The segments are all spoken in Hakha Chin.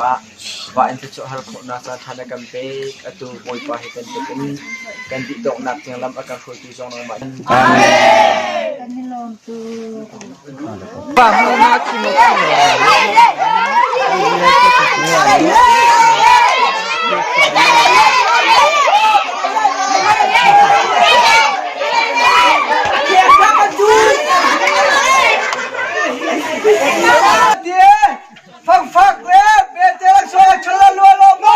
ah va in thluachuah hal khawhnak caanṭha na kan pek. Atu Bawipa hi bantuk in kan dih donghnak tiang lam a kan hruaitu zong nangmah. Kan i lawm tuk. Fangfak le bete laksawng a chul a luan lo maw?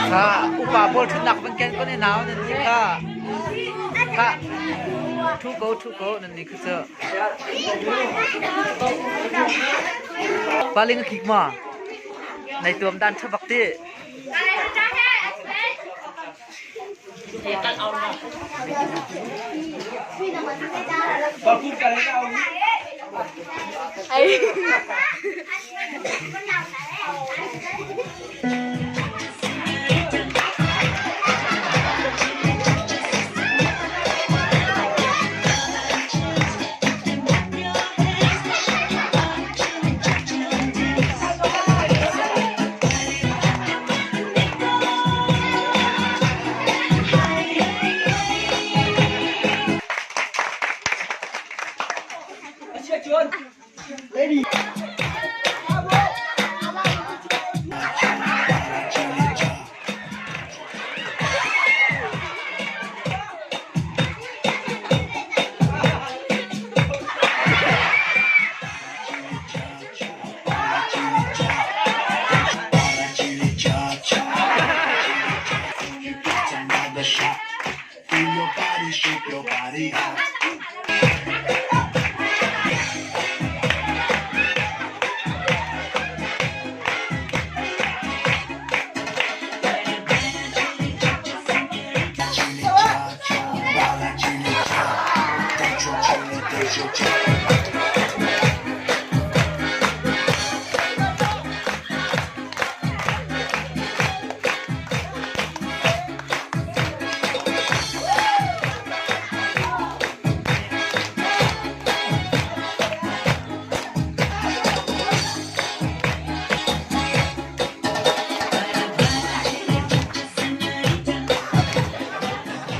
Kha upa pawl ṭhutnak van ken ko ne nau nan nih kha. Kha ṭhu ko ṭhu ko nan nih kha cu. Paling a khik ma? Nai tuam dan ṭha bak ti.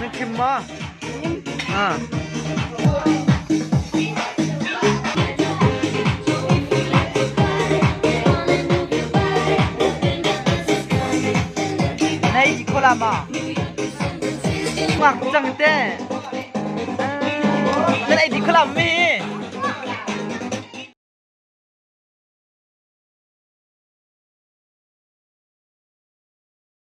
Nan khim ma? Ah. Nei khola ma? Ngak cang te. Nan ei di khola mi?